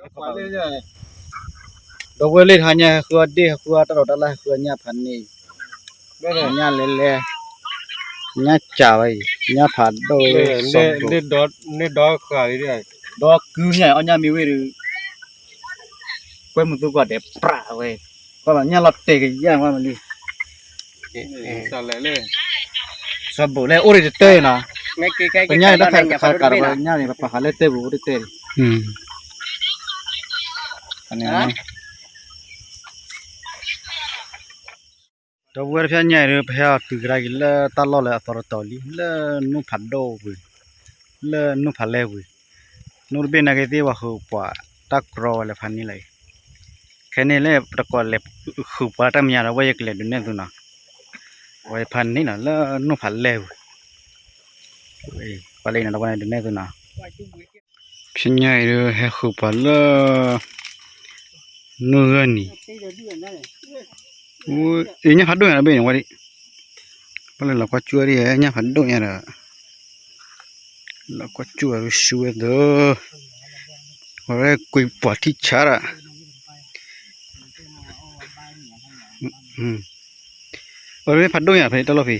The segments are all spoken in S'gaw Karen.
ဒီပုၢ်ဝဲၢ်လၢတဟါညါ ဟဲဃုအီၣ်ဒ့ၣ် ဟဲဃုအီၣ်တၢ်ဒိးတၢ်လၢ် ဟဲဃုအီၣ်ညၣ်ဖးန့ၣ်, ညၣ်လဲၤလဲၤ, ညၣ်စၢ်ဝဲအံၤ, ညၣ်ဖးဒိၣ်ဝဲ, န့ၣ်ဒီဃာ်, ဒီကုညၣ်အီၣ်ညၣ်မ့ၢ်ဝဲဒီး ကွဲမုာ်သူကွၢ်ဒဲးပြးဝဲ, ကွၢ်ဘၣ်ညၣ်လီၤတဲာ်ကယၢ်ကွၢ်မလံ, စီၤဘိးလဲၣ်အိၣ်ဒံးတတဲနီၤ, ပညၣ်တခါတခါကးဒီးပညၣ်န့ၣ် ပပာ်ဃာ်လၢတဲပူၤအိၣ်တတဲန့ၣ်, ဒီပုၢ်ဝဲၢ်တဖၣ်ညါအံၤဒီး ပဟဲအီၤတုၤကဒါက့ၤလၢတၢ်လီၢ်လၢအသီတတီၤလံ လၢနိၣ်ဖးဒိၣ်ဝံၤ, လၢနိၣ်ဖးလဲၢ်ဝံၤ, နိၣ်တဘ့ၣ်နာ်က့သ့ၣ် ပှၤဃုာ်ပှၤတၢ်ကြီဝဲလၢဖးန့ၣ်လီၤအံၤ, ခဲန့ၣ်လၢပတကိးလဲၤဃုာ်ပှၤလၢတၢ်မဲာ်ညါဒီး အဝဲယကလဲၤဒုးနဲၣ်သုနီၤ, ဝဲဖးန့ၣ်လီၤ လၢနိၣ်ဖးလဲၢ်ဝံၤ, ပှၤလၢအံၤနီၤ ဒီးဝဲဒုးနဲၣ်သုနီၤ ဖဲညါအံၤဒီး ဟဲဃုာ်ပှၤလၢ နွံဂၤနံၤ, အညၣ်ဖးဒိၣ်ညါတဘ့ၣ်န့ၣ်ဝဲဒၣ်, ပှၤလၢလီၤကွၢ်ကၠူၣ်ဒ်ညၣ်ဖးဒိၣ်ညါဒီး, လီၤကွၢ်ကၠူၣ်ဝဲဒၣ်ဆူဝဲသၢ, အဝဲကွံာ်ပှၤထံၣ်ဆါဒီး အဝဲမ့ၢ်ဖးဒိၣ်ညါဖဲတၢ်လီၢ်ဖဲ,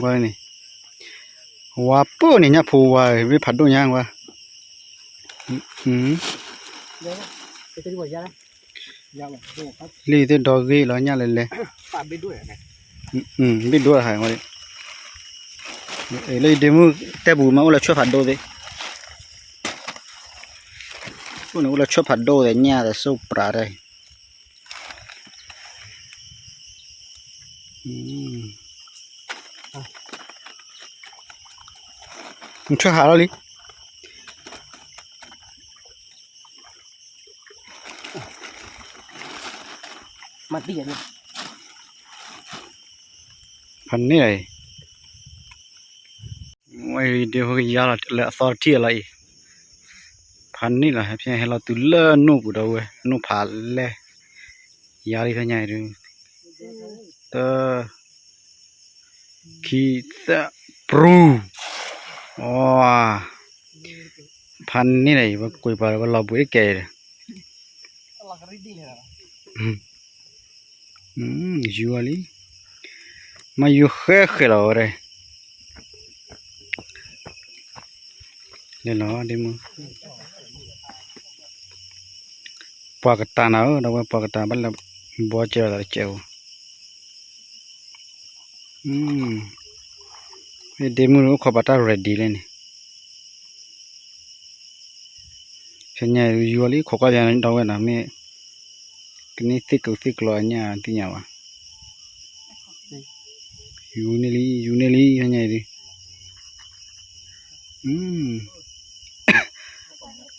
ကွၢ်န့ၣ်, ဝါပၢၢ်န့ၣ် ညၣ်ဖိဝါ မ့ၢ်ဖးဒိၣ်ညါကွၢ်, လံသ့ၣ်ဒီဂ့ၢ်လီၤညၣ်လဲၤလဲၤ, ဘ့ၣ်ဒိၣ်တဟါ, လၢယဒ့မုၣ်တဲပူၤမး အိၣ်လၢဆွဲၣ်ဖးဒိၣ်သ့ၣ်, အိၣ်န့ၣ် အိၣ်လၢဆွဲၣ်ဖးဒိၣ်သ့ၣ်ညၣ်သ့ၣ်စိၣ်ပြးတၢ်, နဆွဲၣ်ဟးလီၤလံ ဖးန့ၣ်လီၤအံၤ, ဝဲဒ့ဖိကယါလီၤလၢအသီတထံၣ်လီၤအံၤ, ဖးန့ၣ်လီၤ ဟဲဖဲဟဲလီၤတုၤလၢနိၣ်ပူၤဒီးဝဲ နိၣ်ဖးလဲၢ်, ယါလံဖဲညါအံၤဒုး, တၢ ခံ သၢ ပြူၤ, အီ, ဖးန့ၣ်လီၤအံၤ ပကွံာ်ပှၤဝဲလီၤဘှံးတကဲအံၤဒီး ယူၤအီၤလံ, မ့ၢ်ယူၤဃဲဃဲလီၤဝဲဒၣ်, လဲၤလီၤဒ့မုၣ်, ပှၤကတၢၢ်နၤဧၢ ဒီးဝဲပှၤကတၢၢ်ဘၣ်လၢ ဘီကဲလီၤသးတကဲးဧိၤ, ဒ့မုၣ်အိၣ်ခိးပာ်တၢ် ready လံန့ၣ်, ဖဲညါယူၤအီၤလံ ခိးကွၢ်ယါဒီးဝဲနီၤ မ့ၢ် ကန့ၢ်သ့ၣ်ကလီသ့ၣ်ကလီအညၣ်သ့ၣ်ညါဘၣ်, ယူၤန့ၢ်လံ ယူၤန့ၢ်လံ ဖဲညါအံၤဒုး,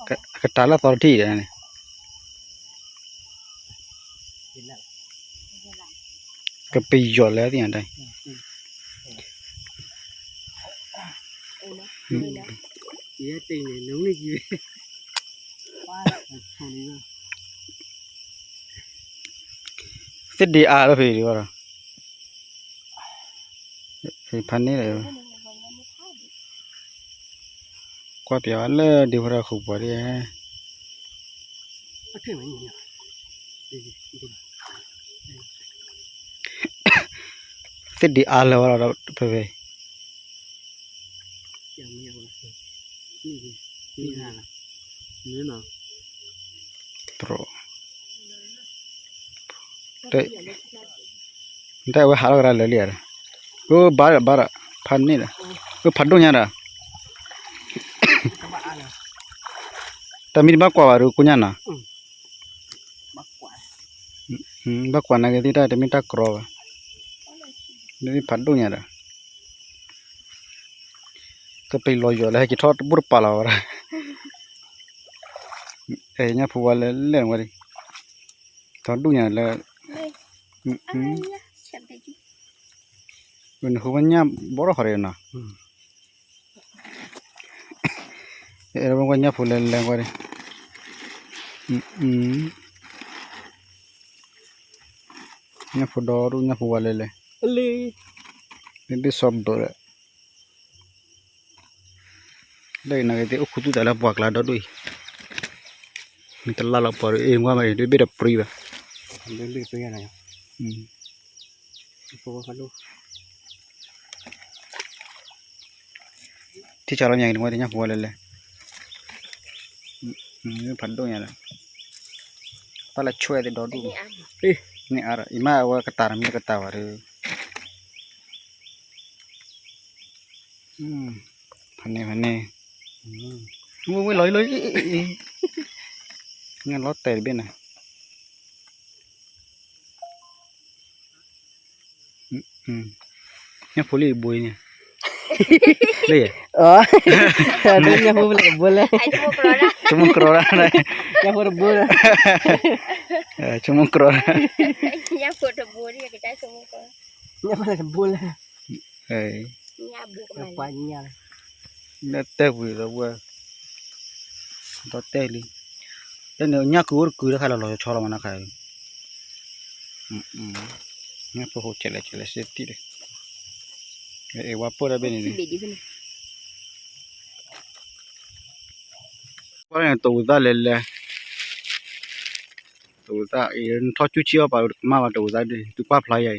ကတၢၢ်လၢအသီတထံၣ်အံၤန့ၣ် ကပယီၤလၢသ့ၣ်ညါတၢ်, သ့ၣ်ဒ့အါလၢဖဲဒံးဘၣ်ဒီး, ဖးန့ၣ်ဒီး ကွၢ်ပျးလၢဒ့ဖိတၢ်ဃုာ်ပှၤဒ် သ့ၣ်ဒ့အါလၢၤဝဲဒီး ဖဲဖဲ တြီ တၢ်ဝဲဟးထီၣ်ကရၢလၢာ်လံဧါ, အၢ ဘၣ်ဒီး ဘၣ်ဒီး ဖးန့ၣ်ဒီး အၢ ဖးဒိၣ်ညါဒီး တၢ်မ့ၢ်တဘၣ်ကွၢ်ဘၣ်ဒီး ကိညၣ်နီၤ, ဘၣ်ကွၢ်နာ်က့သ့ၣ်တၢ်တမ့ၢ်တၢ်ကြီဘၣ်, မ့ၢ်ဖးဒိၣ်ညါဒီး ကပ့ၤလီၤယီၤလၢဟဲက့ၤထီၣ်တဘူၣ်တပာ်လီၤဝဲဒၣ်, အဲ ညၣ်ဖိဝါလဲၣ်လဲၣ်ဝဲဒၣ်, ထီၣ်ဒူၣ်ညါလၢ နဃုဝဲညၣ်ဘီထီၣ်ဃီဒီးနီၤ, အဲ ဝဲကွၢ်ညၣ်ဖိလဲၤလဲၤကွၢ်ဒီး, ညၣ်ဖိဒီဒူၣ် ညၣ်ဖိဝါလဲၤလဲၤ, ဘ့ၣ်ဘ့ၣ်စီဘၢဒီး, လၢအံၤနဂ့ၤသ့ၣ်အိၣ်ခူသူၣ်သးလၢပှၤကျါဒီဒူၣ်အံၤ, မ့ၢ်တလၢ်လီၤပှၤဒီး အ့ၣ် ကွၢ်မးအံၤ တဘ့ၣ်တပြံဘၣ်, ထံၣ်ဆးလီၤညါအံၤ နဝဲတညၣ်ဖိဝဲလဲၣ်လဲၣ်, ဖးဒိၣ်ညါလီၤ, တၢ်လၢဆွဲသ့ၣ်ဒီဒူၣ်, န့ၢ်အါဒီး အံၤမးအဝဲကတၢၢ်တမံၤတကတၢၢ်ဘၣ်ဒီး ဖးန့ၢ်ဖးန့ၢ်, ဝဲဝဲလီၤလီၤ, ငါလီၤတဲာ်တဘ့ၣ်နၤ, ညၣ်ဖိလံဘိအံၤန့ၣ်, လၢ, ညၣ်ဖိလံဘိလဲၣ်, ဆိကမိၣ်ကြီဒၣ်, ညၣ်ဖိတဘိလၢ, ဆိကမိၣ်ကြီဒၣ်, ညၣ်ဖိတဘိ, ညၣ်ဖိတဘိလၢ လၢတဲပူၤဒီးဝဲ, ဒီးတဲလံ, လၢန့ၣ်ညၣ်ကုၤအိၣ်တကုၤတခါလီၤလီၤဆီလီၤမးနီၤခါ, ညၣ်ဖိဟိးကဲလဲၣ်ကဲလဲၣ်စ့တံၢ်ဒီး, အ့ၣ် ဝါပၢၢ်တၢ်ဘ့ၣ်န့ၣ်, ကွၢ်န့ၣ်တဝံၤသၣ်လဲၤလဲၤ, တဝံၤသၣ်အံၤ နထီၣ်ကူၣ်ဆံၣ်အီၣ်ပာ်ကမၣ်ဘၣ်တဝံၤသၣ်ဒ် သုကွၢ်ဖျါယၤအံ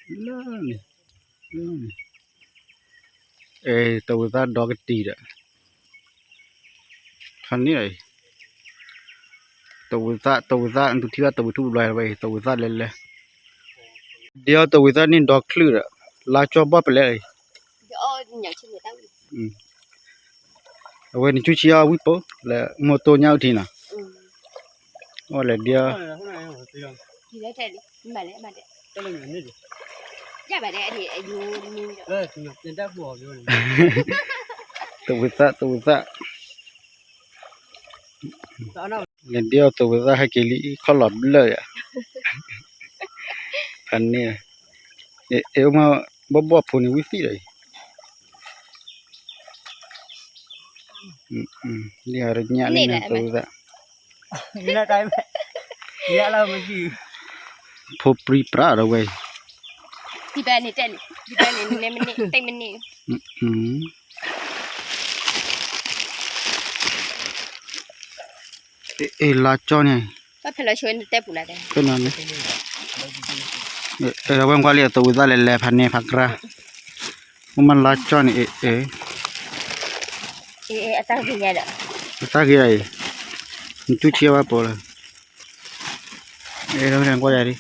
ၤ, လၢန့ၣ်, လၢန့ၣ်, အ့ၣ် တဝံၤသၣ်ဒီကတံၤဒီး, ဖးန့ၣ်အံၤ, တဝံၤသၣ် တဝံၤသၣ် နသုထံၣ်ဘၣ်တဝံၤထူၣ်ဘျီဘျီအံၤ တဝံၤသၣ်လဲၤလဲၤ, ဒ်အီၤတဝံၤသၣ်န့ၣ်ဒီချုၣ်ဒီး, လါကၠီဘီၣ်ပလဲအံၤ အဝဲန့ၣ်ကူၣ်ဆံၣ်အီၣ်ဝံၣ်ပိၢ်လၢမိၢ်တိၢ်ညၣ်အုၣ်ထံနီၤ, အီၣ်လဲၤဒ်အီၤ, တဝံၤသၣ် တဝံၤသၣ်, လဲၤဒ်အီၤတဝံၤသၣ်ဟဲက့ၤလံခီၣ်လီၤဘျၢၣ်ယၤ, ဖးန့ၣ်, အ့ၣ် အိၣ်မး ဘီၣ်ဘီၣ်ဖိန့ၣ်ဝံၣ်သံၣ်ဒီးအံၤ လံအရညၣ်လံနတဝံၤသၣ်, ဖိပြံပြါဒီးဝဲအံၤ, အ့ၣ် လါကၠီန့ၣ်, အဝဲကွၢ်လံအတဝံၤသၣ်လဲၤလဲၤဖးန့ၣ်ဖးကြၢ်, အိၣ်မးလါကၠီန့ၣ် အ့ၣ် အတၢ်ဂ့ၤအံၤ, နကူၣ်ဆံၣ်အီၣ်ဘၣ်ပိၢ်လၢ, အ့ၣ် ကွၢ်ယၤဒ်,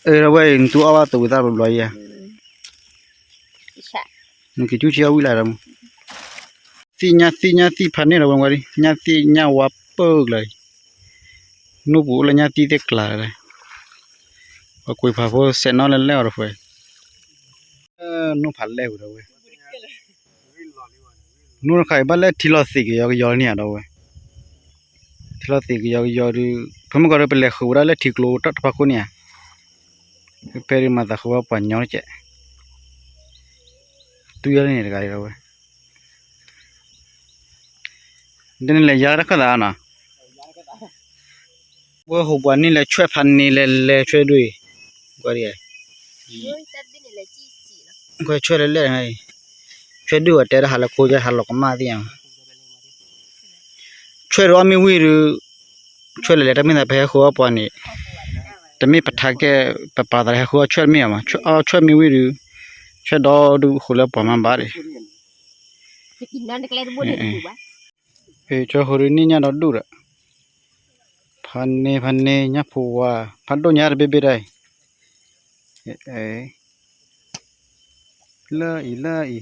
အ့ၣ် ဒီးဝဲအံၤ နသူအီၣ်ဘၣ်တဝံၤသၣ်ဘျီဘျီယၤ, နက့ၤကူၣ်ဆံၣ်အီၣ်ဝံၣ်လၢဒီးမး, သံၣ်ညၣ်သံၣ်ညၣ်သံၣ်ဖးန့ၣ်ဒီးဝဲကွၢ်ဒ် ညၣ်သံၣ်ညၣ်ဝါပၢၢ်ကျၢၤအံၤ, နိၣ်ပူၤအိၣ်လၢညၣ်သံၣ်သ့ၣ်ကျါလီၤ, ပှၤကွံာ်ဖးဖိစဲးနီၣ်လၢလဲၣ်အီၤတဖဲ, နိၣ်ဖးလဲၢ်ပူၤဒီးဝဲ နိၣ်တခါအံၤဘၣ်လၢထံလီၤသံးကယီကယီလၢန့ၣ်ဧါဒီးဝဲ, ထံလီၤသံးကယီကယီဒုး, ဖဲမုၢ်ကီၢ်ဒီးပလဲၤဃုာ်ဝဲဒၣ်လၢထံကျိတဖၣ်ခိၣ်န့ၣ်ဧါ, ဖဲဒုးမၤသးဃုာ်ဝဲပှၤညီတကဲး, တူၢ်ယီၤလၢန့ၣ်တဂၤဒီးဝဲ, ဒ်န့ၣ်လဲၤယါတခီသးနီၤ ဝဲဟိပှၤန့ၣ်လဲၤဆွဲၣ်ဖးန့ၣ်လဲၤလဲၤဆွဲၣ်ဒွဲၣ်, ကွၢ်ဒ်, ကွၢ်ဆွဲၣ်လဲၤလဲၤ, ဆွဲၣ်ဒွဲၣ်ဝဲတဲတဟးလၢခိယဲဟးလီၤကမၣ်သ့ၣ်ညါ, ဆွဲၣ်ဒွဲၣ်အီၣ်မ့ၢ်ဝံၤဒုး, ဆွဲၣ်လဲၤလဲၤတမ့ၢ်သးပဟဲဃုအီၣ်ပှၤန့ၣ်, တမ့ၢ်ပထါကဲ, ပပာ်သးလၢဟဲဃုအီၣ်ဆွဲၣ်တမ့ၢ်အီၤမး, အီၣ်ဆွဲၣ်မ့ၢ်ဝံၤဒုး, ဆွဲၣ်ဒီဒုးဃုာ်လၢပှၤမၤဘၣ်ဒံး ကၠီဃိဒုးန့ၢ်ညၣ်ဒီဒူၣ်ဒီး, ဖးန့ၢ်ဖးန့ၢ်ညၣ်ဖိဝါ, ဖးဒိၣ်ညါတဘ့ၣ်ဘ့ၣ်ဒၣ်အံၤ, လၢအံၤလၢအံၤ,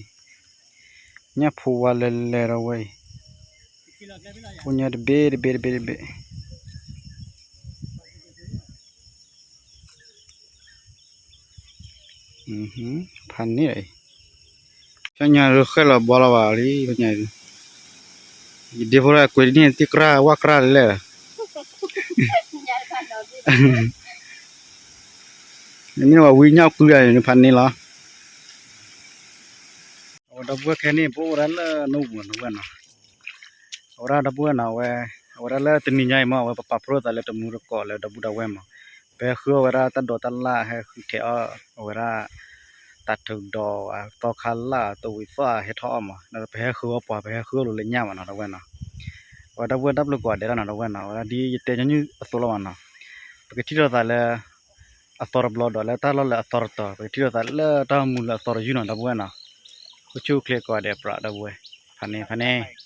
ညၣ်ဖိဝါလဲၤလဲၤဒီးဝဲအံၤ, အိၣ်ညါတဘ့ၣ်တဘ့ၣ်တဘ့ၣ်တဘ့ၣ် ဖးန့ၢ်အံၤ, ကညါဃဲလီၤဘီလီၤဘၣ်လံ, ယဒ့ဖိလၢအကွဲးဒ်န့ၣ် သံၣ်ကြၢ်ဝၣ်ကြၢ်လဲၣ်, မ့ၢ်ဝဲဝံညၣ်ကုၢ်ဒၣ်န့ၣ် ဖးန့ၢ်လီၤ, အဝဲဒီပုၢ်ဝဲၢ်ခဲန့ၣ် ပအိၣ်ဝဲဒၣ်လၢနိၣ်ပူၤနီၤ, အဝဲဒၣ်ဒီပုၢ်ဝဲၢ်နီၤ အဝဲ, အဝဲဒၣ်လၢတနံၤညါအံၤမး အဝဲပပာ်ဖှိၣ်သးလၢတမူတကိးလၢဒီပုၢ်ဒီဝဲၢ်မး, ပဟဲဃုအီၣ်ဝဲဒၣ်တၢ်ဒိးတၢ်လၣ် ဟဲဃုထဲးအီၣ်အဝဲဒၣ် တၢ်ထုးဒီး သီခါလၢ် တဝံၤသီၣ်ဟဲထီၣ်အီၣ်မး ပဟဲဃုအီၣ်ပှၤ ပဟဲဃုအီၣ်လိာ်လၢညၣ်မးနီၤ ဒီပုၢ်ဝဲၢ်နီၤ. အဝဲဒီပုၢ်ဝဲၢ်တၢ်ဘျုးကိးဂၤဒဲးလီၤနီၤ ဒီပုၢ်ဝဲၢ်နီၤ. အဝဲဒၣ်ဒ်ယတဲညီနုၢ်အသိးလီၤမးနီၤ ပကထံၣ်လိာ်သးလၢ အသီတဘျီဒီး လၢတၢ်လီၢ်လၢအသီတတီၤ ပကထံၣ်လိာ်သးလၢတၢ်မူလၢအသီတယုၢ်နီၤ ဒီပုၢ်ဝဲၢ်နီၤ. အိၣ်ဆူၣ်အိၣ်ချ့ကိးဂၤဒဲးပြး ဒီပုၢ်ဝဲၢ် ဖးန့ၣ်ဖးန့ၣ်